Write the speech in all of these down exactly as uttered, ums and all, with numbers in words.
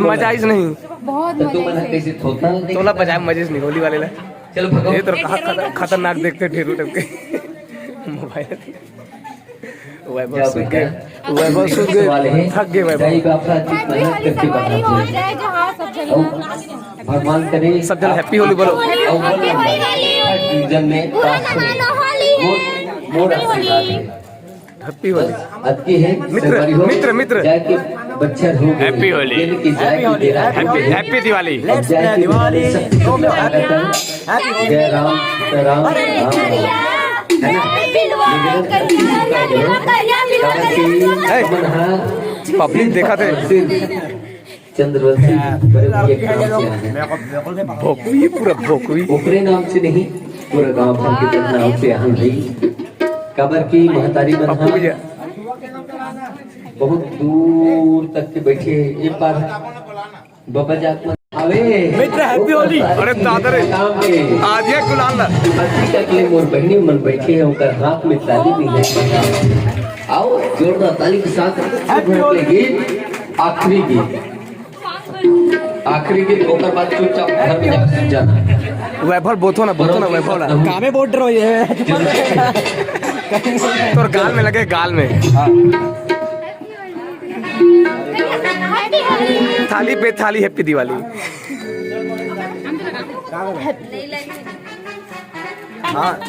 मजा आइस नहीं? बहुत मजा आइस। तोला बजाए मजे से नहीं, होली वाले ला। चलो भगवान। ये तो कहा खतर-, खतरनाक देखते ढेरू टाइप के। मोबाइल। वैभव सूत गए, वैभव सूत गए, थक गए वैभव। भगवान करे सब जन happy होली बोलो। Happy होली। अतकी है मित्र, संगवारी हो, मित्र, मित्र। जाय के बच्छर हो गए। Happy होली। जेन की जाय के बेरा हो गए। Happy दिवाली। अब जाय के बेरा शक्ति के ताकत है। जय राम, सीता राम, राम राम। है ना? लेकिन पब्लिक देखा थे। चंद्रवंशी बड़े भैया के नाम से आए हैं। भोकवी, पूरा भोकवी। ओकरे नाम से नहीं, पूरा गांव भर के नाम से आए हैं भाई। काबर की महतारी मन पप्पू ह भैया। बहुत दूर तक के बैठे हे, ये पार बबा जात मन आवे। मित्र, happy होली। अरे दादा रे। काम के। आज ये गुलाल ला। अभी तक ले मोर बहिनी मन बैठे हे, ओकर हाथ में ताली भी है। आओ, जोरदार ताली के साथ। Happy होली। गीत, आखिरी गीत। आखिरी गीत, ओकर बाद चुपचाप घर में जाके सुत जाना। वैभव बोथो ना, बोथो ना, वैभव ला। कामे बोल रहे हो ये? तोर गाल में लगे, गाल में। हाँ। थाली पे थाली, happy दिवाली। हाँ।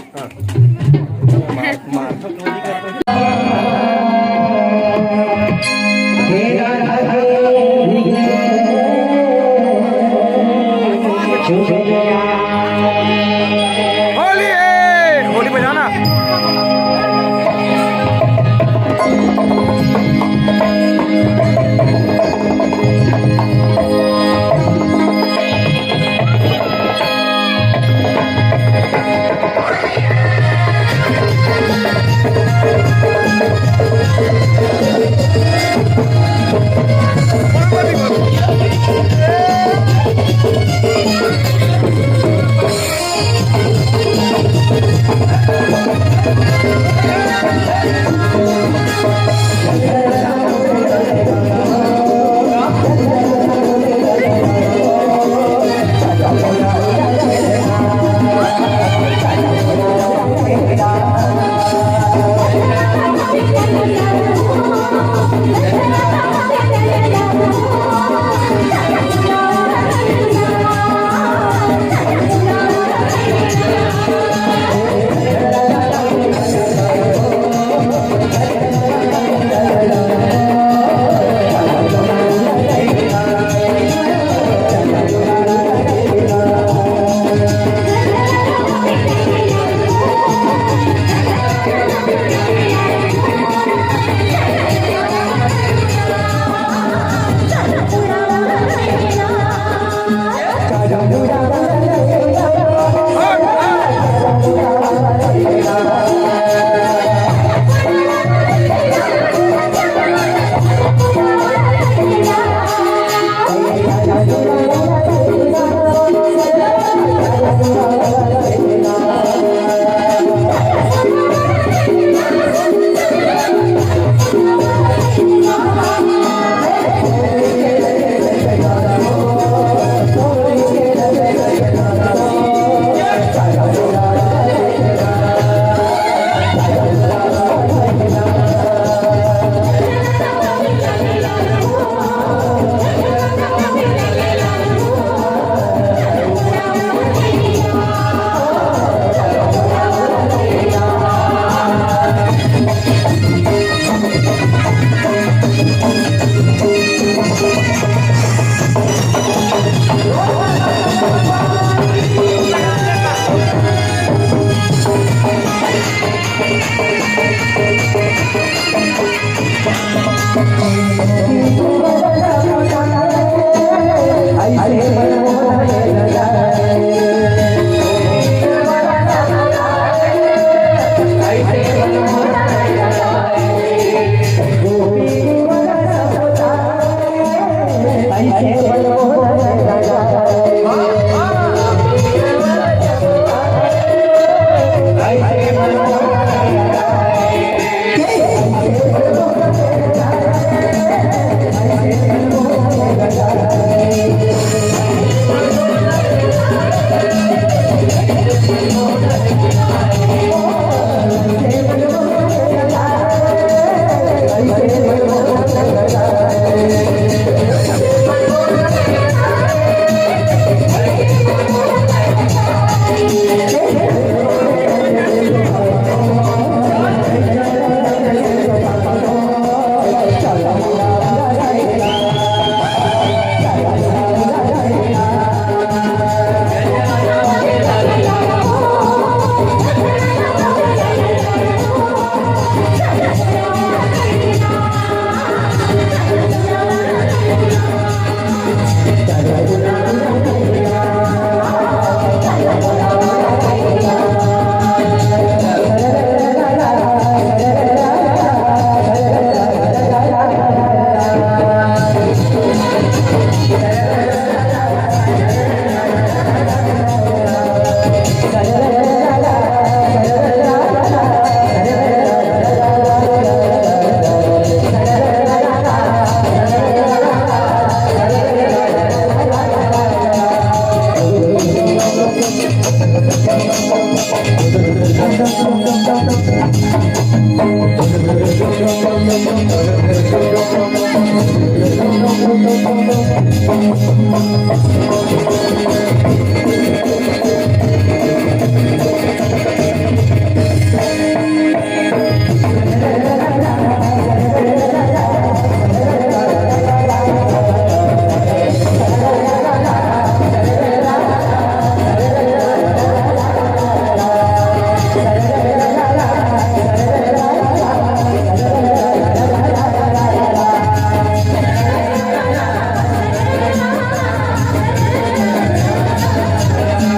होली है, होली बजाना।